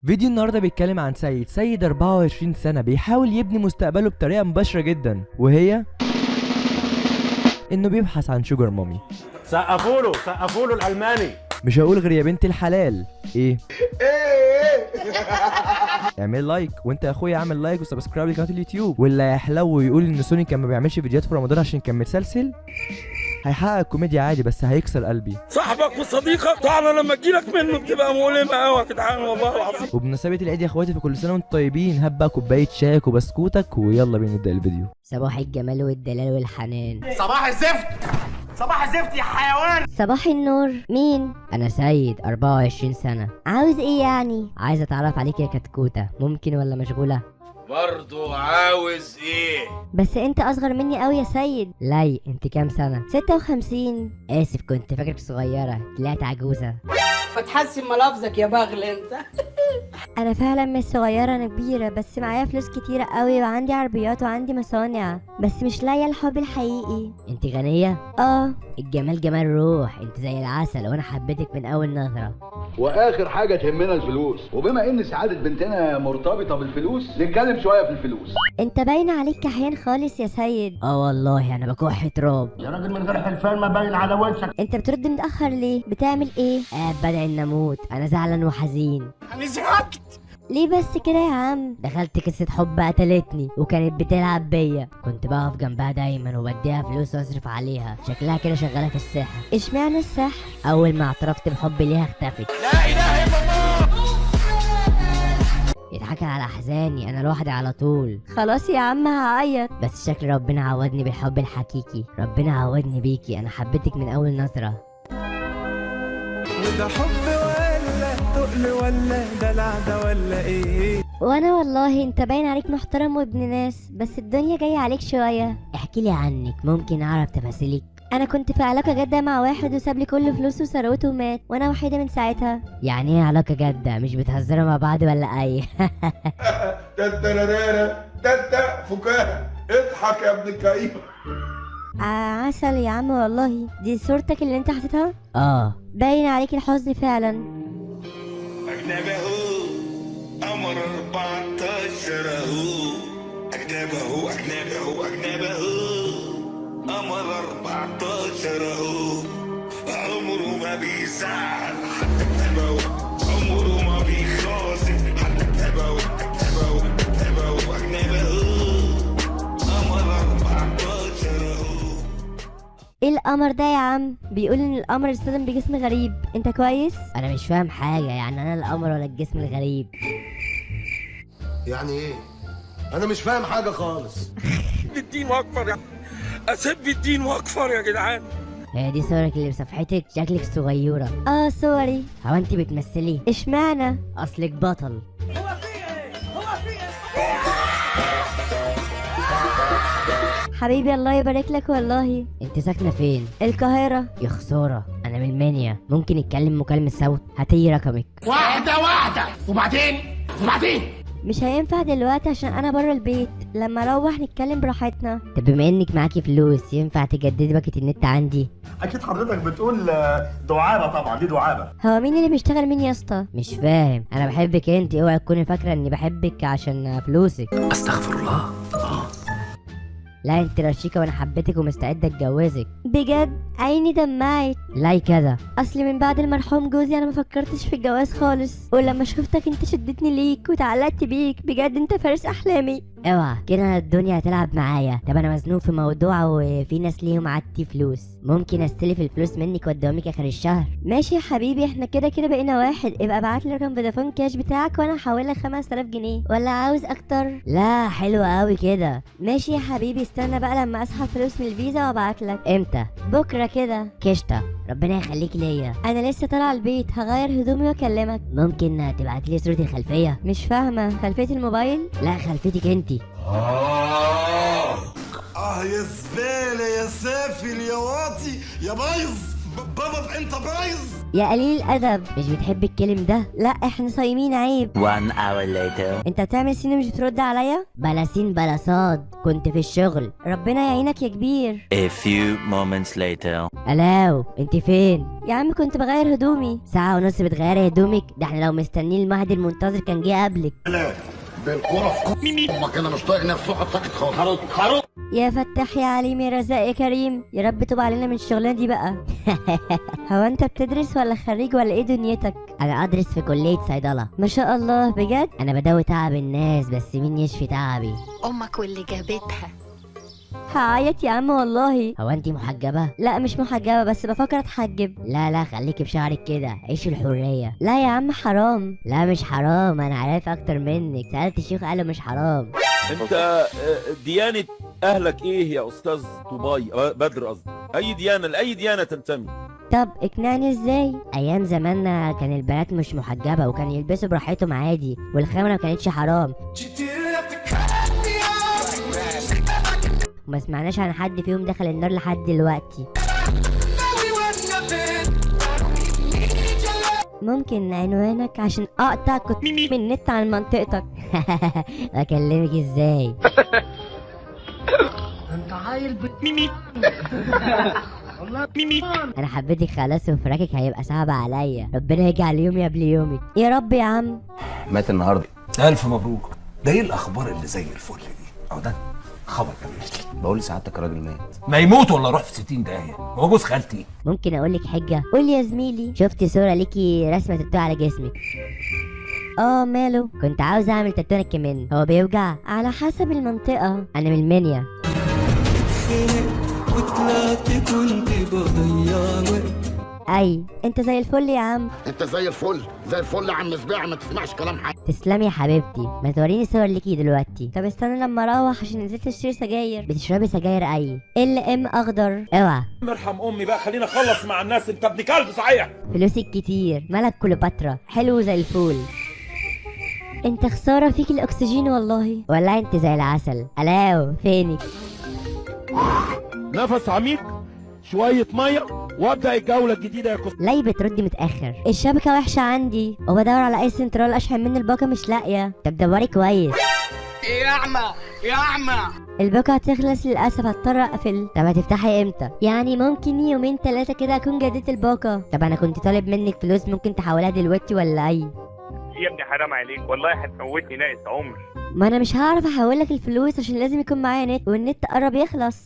فيديو النهارده بيتكلم عن سيد 24 سنة بيحاول يبني مستقبله بطريقة مباشرة جدا، وهي انه بيبحث عن sugar mommy. سقفوله سقفوله الالماني. مش هقول غير يا بنت الحلال. ايه ايه اعمل like، وانت يا اخويا اعمل like و subscribe لقناه اليوتيوب. واللي هيحلو ويقول ان سوني كان ما بيعملش فيديوهات في رمضان عشان كان متسلسل، هيحقق الكوميديا عادي بس هيكسر قلبي. صاحبك وصديقك طبعا لما تجيلك منه بتبقى مؤلمة قوي يا جدعان والله العظيم. وبمناسبة العيد يا اخواتي، فكل سنة وانتم طيبين. هات بقى كوباية شايك وبسكوتك ويلا بينا نبدا الفيديو. صباح الجمال والدلال والحنان. صباح الزفت، صباح الزفت يا حيوان. صباح النور. مين؟ انا سيد 24 سنة. عاوز ايه يعني؟ عايز اتعرف عليك يا كتكوته، ممكن ولا مشغولة؟ برضو عاوز ايه؟ بس انت اصغر مني قوي يا سيد. لي انت كام سنة؟ 56. اسف كنت فاكرك صغيرة، طلعت عجوزه. بتحسن ملافظك يا بغل انت. انا فعلا مش صغيرة، انا كبيرة، بس معايا فلوس كتيرة قوي وعندي عربيات وعندي مصانع، بس مش لاقيه الحب الحقيقي. انت غنية؟ اه. الجمال جمال روح، انت زي العسل وانا حبيتك من اول نظره. واخر حاجة تهمنا الفلوس، وبما ان سعادة بنتنا مرتبطة بالفلوس نتكلم شوية في الفلوس. انت باين عليك كحيان خالص يا سيد. اه والله انا بكح تراب يا راجل من غير حلفان ما باين على وشك. انت بترد متاخر ليه؟ بتعمل ايه؟ قاعد بدعي ان اموت، انا زعلان وحزين. انا زهقت. ليه بس كده يا عم؟ دخلت قصة حب قتلتني وكانت بتلعب بيا، كنت بقف جنبها دايما وبديها فلوس واصرف عليها، شكلها كده شغالة في السحر. اشمعنى السحر؟ أول ما اعترفت بحبي ليها اختفت. لا إله إلا الله. يضحك على أحزاني، أنا لوحدي على طول. خلاص يا عم هعيط. بس شكل ربنا عوضني بالحب الحقيقي، ربنا عوضني بيكي، أنا حبيتك من أول نظرة. وده حب ولا تقل ولا دلع ده ولا ايه؟ وانا والله انت باين عليك محترم وابن ناس، بس الدنيا جاية عليك شوية. احكي لي عنك، ممكن اعرف تفاصيلك؟ انا كنت في علاقة جاده مع واحد وساب لي كل فلوسه وثروته ومات، وانا وحيده من ساعتها. يعني ايه علاقة جاده؟ مش بتهزروا مع بعض ولا ايه؟ تترارارا تتا فكاهة، اضحك يا ابن الكئيب. عسل يا عم والله. دي صورتك اللي انت حاططها؟ اه. باين عليك الحزن فعلا. أجنبي اهو قمر 14 اهو، أجنبي اهو أجنبي اهو أجنبي اهو قمر 14 اهو، عمره ما بيزعل حتى أجنبي اهو، عمره ما بيخاصم حتى أجنبي اهو أجنبي اهو أجنبي اهو أجنبي اهو قمر 14 اهو. ايه القمر ده يا عم؟ بيقول ان القمر اصطدم بجسم غريب، انت كويس؟ انا مش فاهم حاجة، يعني انا القمر ولا الجسم الغريب؟ يعني ايه؟ انا مش فاهم حاجة خالص. الدين واكفر يا اسب الدين واكفر يا جدعان. هي دي صورك اللي بصفحتك؟ شكلك صغيرة. اه صوري. هو انت بتمثلي؟ اشمعنى؟ اصلك بطل. هو في ايه؟ هو في ايه؟ حبيبي الله يبارك لك والله. انت ساكنة فين؟ القاهرة. يا خسارة، انا من المنيا. ممكن نتكلم مكالمة صوت؟ هاتي رقمك. واحدة واحدة. وبعدين وبعدين مش هينفع دلوقتي عشان انا بره البيت، لما اروح نتكلم براحتنا. طب بما انك معاكي فلوس ينفع تجددي باكة النت عندي؟ اكيد حضرتك بتقول دعابة. طبعا دي دعابة. هو مين اللي بيشتغل مين يا اسطى؟ مش فاهم. انا بحبك انت، اوعي تكوني فاكره اني بحبك عشان فلوسك. استغفر الله. لا انت رشيكه وانا حبيتك ومستعده اتجوزك. بجد؟ عيني دمعت. لا كده، اصل من بعد المرحوم جوزي انا ما فكرتش في الجواز خالص، ولما شفتك انت شدتني ليك وتعلقت بيك، بجد انت فارس احلامي. اوعى كده الدنيا هتلعب معايا. طب انا مزنوق في موضوع وفي ناس ليهم عدتي فلوس، ممكن استلف الفلوس منك واديهم لك اخر الشهر؟ ماشي يا حبيبي، احنا كده كده بقينا واحد. ابقى ابعت لي رقم فودافون كاش بتاعك وانا هحول لك 5000 جنيه، ولا عاوز اكتر؟ لا حلو قوي كده. ماشي يا حبيبي، استنى بقى لما اسحب فلوس من الفيزا وابعت لك. امتى؟ بكره كده. كشطه، ربنا يخليك ليا. انا لسه طالعه البيت، هغير هدومي واكلمك. ممكن تبعتي لي صوره الخلفية؟ مش فاهمه. خلفية الموبايل؟ لا خلفيتك انتي. اه يا زبالة يا سافل يا واطي يا بايظ، بابا سبب انتربرايز. يا قليل الادب، مش بتحب الكلم ده؟ لا احنا صايمين عيب. 1 hour later. انت بتعمل seen ومش بترد عليا؟ بلا سين بلا صاد، كنت في الشغل. ربنا يعينك يا كبير. A few moments later. الاو انت فين؟ يا عم كنت بغير هدومي. ساعة ونص بتغيري هدومك؟ ده احنا لو مستنيين المهدي المنتظر كان جه قبلك. لا بالكرة في امك، انا مش طايق نفسي، اقعد ساكت خالص. يا فتاح يا عليم يا رزاق يا كريم، يا رب تبقى علينا من الشغلانة دي بقى. هو انت بتدرس ولا خريج ولا ايه دنيتك؟ انا ادرس في كليه صيدلة. ما شاء الله بجد؟ انا بداوي تعب الناس، بس مين يشفي تعبي؟ امك واللي جابتها. هعيط يا عم والله. هو انت محجبة؟ لا مش محجبة، بس بفكر اتحجب. لا لا خليكي بشعرك كده، عيشي الحرية. لا يا عم حرام. لا مش حرام، انا عارف اكتر منك، سالت الشيخ قالوا مش حرام. انت ديانة اهلك ايه يا استاذ طوباي؟ بدر قصدي، اي ديانة، لاي ديانة تنتمي؟ طب اقنعني ازاي؟ ايام زماننا كان البنات مش محجبة وكان يلبسوا براحتهم عادي، والخمره ما كانتش حرام، وما سمعناش عن حد فيهم دخل النار لحد دلوقتي. ممكن عنوانك عشان اقطع كنت من النت عن منطقتك؟ اكلمك ازاي؟ انت عيل ميمي والله ميمي. انا حبيتك خلاص، وفراقك هيبقى صعب عليا. ربنا يجعل يومي قبل يومك يا رب. يا عم مات النهارده. الف مبروك. ده ايه الاخبار اللي زي الفل دي؟ اهو ده خبر جميل. بقول لسعادتك الراجل مات. ما يموت ولا روح في 60 داهية، هو جوز خالتي. ممكن اقول لك حجه؟ قول يا زميلي. شفت صوره ليكي رسمه تاتو على جسمك. ماله؟ كنت عاوز اعمل تاتو انا كمان. هو بيوجع؟ على حسب المنطقة، انا من المنيا. وطلعت كنت بضيع وقت. اي انت زي الفل يا عم. انت زي الفل، زي الفل يا عم سبيع، ما تسمعش كلام حد. تسلمي يا حبيبتي. ما توريني صور ليكي دلوقتي. طب استنى لما اروح عشان نزلت اشتري سجاير. بتشربي سجاير اي؟ ال ام اخضر. اوعى. ارحم امي بقى، خلينا اخلص مع الناس. انت ابن كلب صحيح. فلوسك كتير، مالك كليوباترا، حلو زي الفول. انت خسارة فيك الاكسجين والله. والله انت زي العسل. الاو فينك؟ نفس عميق، شوية مية، وابدا الجولة الجديدة يا كوس. ليه بتردي متاخر؟ الشبكة وحشة عندي وبدور على اي سنترال اشحن منه الباقه مش لاقيه. طب دوري كويس. يا اعمى يا اعمى. الباقه هتخلص للاسف، هضطر اقفل. طب هتفتحي امتى؟ يعني ممكن يومين 3 كده اكون جددت الباقه. طب انا كنت طالب منك فلوس، ممكن تحولها دلوقتي ولا اي؟ يا ابني حرام عليك والله، هتموتني ناقص عمر. ما انا مش هعرف احولك الفلوس عشان لازم يكون معايا نت، والنت قرب يخلص.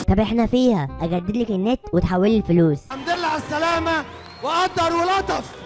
طب احنا فيها، اجدد لك النت وتحولي الفلوس. الحمد لله على السلامة وقدر ولطف.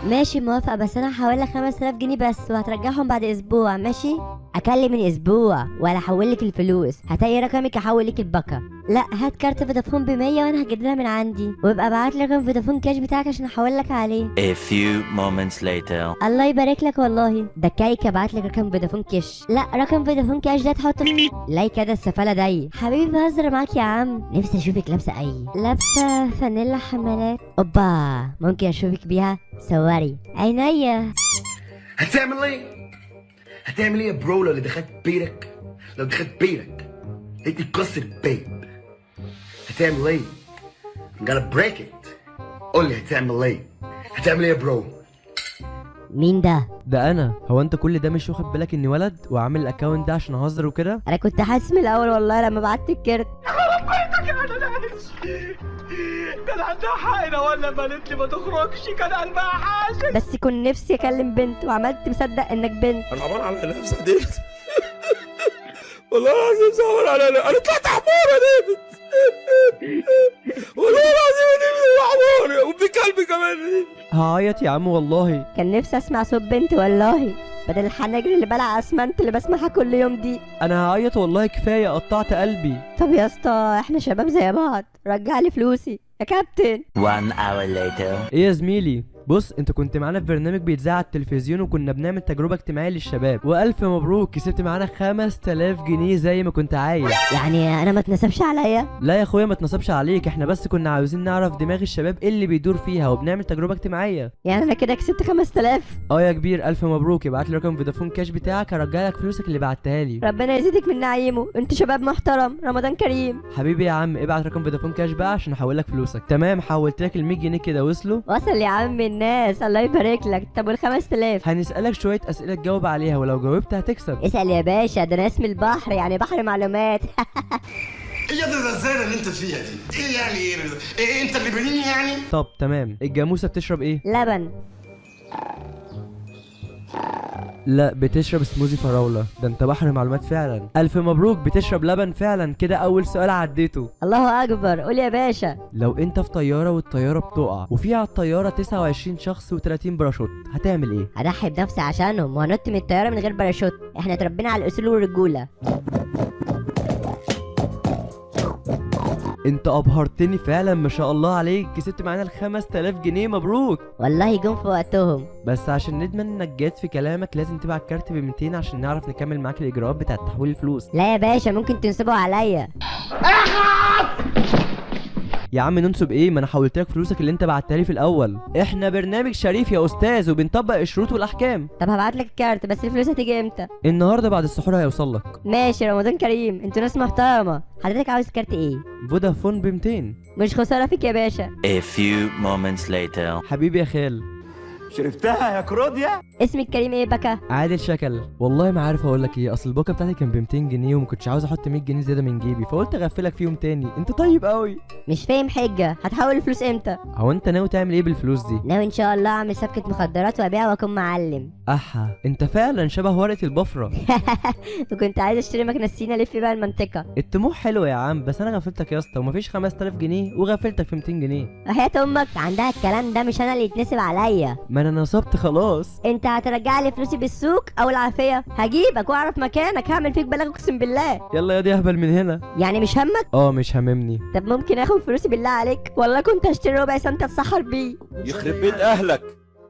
ماشي موافقة، بس انا هحول لك 5000 جنيه بس، وهترجعهم بعد اسبوع. ماشي؟ اكلم من اسبوع ولا احول لك الفلوس؟ هتلاقي رقمك احول لك الباقه. لا هات كارت فودافون ب 100 وانا هجددها من عندي، وابقى ابعت لي رقم فودافون كاش بتاعك عشان احول لك عليه. A few moments later. الله يبارك لك والله. ده كايك ابعت لك رقم فودافون كاش. لا رقم فودافون كاش ده تحطه ميمي. لا كده السفاله دي. حبيبي بهزر معاك يا عم. نفسي اشوفك لابسه اي؟ لابسه فانيلا حمالات. اوبا ممكن اشوفك بيها؟ صوري عينيا. هتعمل ايه؟ هتعمل ايه يا bro لو دخلت بيتك؟ لو دخلت بيتك لقيتني كسر بيب، هتعمل ايه؟ I'm gonna break it. قول لي هتعمل ايه؟ هتعمل ايه يا bro؟ مين ده؟ ده انا. هو انت كل ده مش واخد بالك اني ولد وعامل ال account ده عشان اهزر وكده؟ انا كنت حاسس من الاول والله لما بعت الكارت. ربيتك يا ناس، كان عندها حق ولا قالت لي ما تخرجش، كان قلبها حاسس. بس كنت نفسي اكلم بنت وعملت مصدق انك بنت. انا عبارة على نفسي يا ديفيد. والله العظيم صعبان على انا طلعت حمار يا ديفيد. والله العظيم يا ديفيد حمار وابن كلب كمان. هعيط يا عم والله. كان نفسي اسمع صوت بنت والله، بدل الحناجر اللي بلع اسمنت اللي بسمعها كل يوم دي. انا هعيط والله، كفاية قطعت قلبي. طب يا اسطى احنا شباب زي بعض، رجع لي فلوسي يا كابتن. 1 hour later. ايه يا زميلي بص، انت كنت معانا في برنامج بيتذاع على التلفزيون، وكنا بنعمل تجربه اجتماعية للشباب، والف مبروك كسبت معانا 5000 جنيه زي ما كنت عايز. يعني انا ما اتنسبش عليا؟ لا يا اخويا ما اتنصبش عليك، احنا بس كنا عاوزين نعرف دماغ الشباب ايه اللي بيدور فيها، وبنعمل تجربه اجتماعية. يعني انا كده كسبت 5000؟ اه يا كبير، الف مبروك. ابعت لي رقم فودافون كاش بتاعك هرجع لك فلوسك اللي بعتها لي. ربنا يزيدك من نعيمه، انت شباب محترم، رمضان كريم. حبيبي يا عم، ابعت رقم فودافون كاش بقى عشان احول لك فلوسك. تمام، حولت لك ال 100 جنيه كده، وصلوا؟ وصل يا عم الناس، الله يبارك لك. طب وال 5000؟ هنسألك شوية أسئلة تجاوب عليها، ولو جاوبت هتكسب. اسأل يا باشا، ده انا اسمي البحر، يعني بحر معلومات. ايه يا الرزالة اللي انت فيها دي؟ ايه يعني ايه؟ ايه انت اللي بنيني يعني؟ طب تمام، الجاموسة بتشرب ايه؟ لبن. لا، بتشرب سموزي فراولة. ده انت بحر معلومات فعلا، ألف مبروك، بتشرب لبن فعلا. كده أول سؤال عديته. الله أكبر، قول يا باشا. لو انت في طيارة والطيارة بتقع وفي على الطيارة 29 شخص و30 باراشوت، هتعمل ايه؟ هضحي بنفسي عشانهم وهنط من الطيارة من غير باراشوت، احنا اتربينا على الأصول والرجولة. انت ابهرتني فعلا، ما شاء الله عليك، كسبت معانا ال 5000 جنيه، مبروك. والله جم في وقتهم. بس عشان نضمن انك جات في كلامك لازم تبعت كارت ب 200 عشان نعرف نكمل معاك الاجراءات بتاعه تحويل الفلوس. لا يا باشا، ممكن تنسبوا عليا. يا عم ننسب ايه؟ ما انا حولت لك فلوسك اللي انت بعتها لي في الاول. احنا برنامج شريف يا استاذ وبنطبق الشروط والاحكام. طب هبعت لك الكارت، بس الفلوس هتيجي امتى؟ النهارده بعد السحور هيوصل لك. ماشي، رمضان كريم، انتوا ناس محترمه. حضرتك عاوز كارت ايه؟ فودافون ب 200. مش خسارة فيك يا باشا. A few moments later. حبيبي يا خال. شربتها يا كروديا؟ اسمك الكريم ايه بكا؟ عادل شكل. والله ما عارف اقول لك ايه، اصل الباقه بتاعتي كان ب 200 جنيه وما كنتش عاوز احط 100 جنيه زيادة من جيبي، فقلت اغفلك فيهم تاني. انت طيب قوي. مش فاهم حجه، هتحول الفلوس امتى؟ هو انت ناوي تعمل ايه بالفلوس دي؟ ناوي ان شاء الله اعمل صفقة مخدرات وابيع واكون معلم. احا، انت فعلا شبه ورقة البفره. وكنت عايز اشتري مكنه سينا الف بيها المنطقة. الطموح حلو يا عم، بس انا غفلتك يا اسطى ومفيش 5000 جنيه وغفلتك في 200 جنيه. وحياة امك عندها الكلام ده، مش انا اللي يتنسب عليا. ما انا نصبت خلاص. انت هترجع لي فلوسي بالسوق او العافية؟ هجيبك واعرف مكانك، هعمل فيك بلاغ اقسم بالله. يلا يا دي اهبل من هنا. يعني مش همك؟ اه مش هممني. طب ممكن اخد فلوسي بالله عليك؟ والله كنت هشتري ربع سنت اتسحر بيه. يخرب بيت اهلك،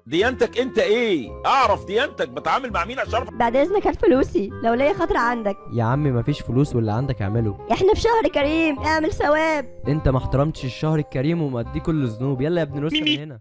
ديانتك انت ايه؟ اعرف ديانتك، بتعامل مع مين عشان اعرف. بعد اذنك هات فلوسي لو ليا خاطر عندك. يا عم مفيش فلوس، واللي عندك اعمله. احنا في شهر كريم، اعمل ثواب. انت ما احترمتش الشهر الكريم ومقضيه كل الذنوب. يلا يا ابن روسيا من هنا.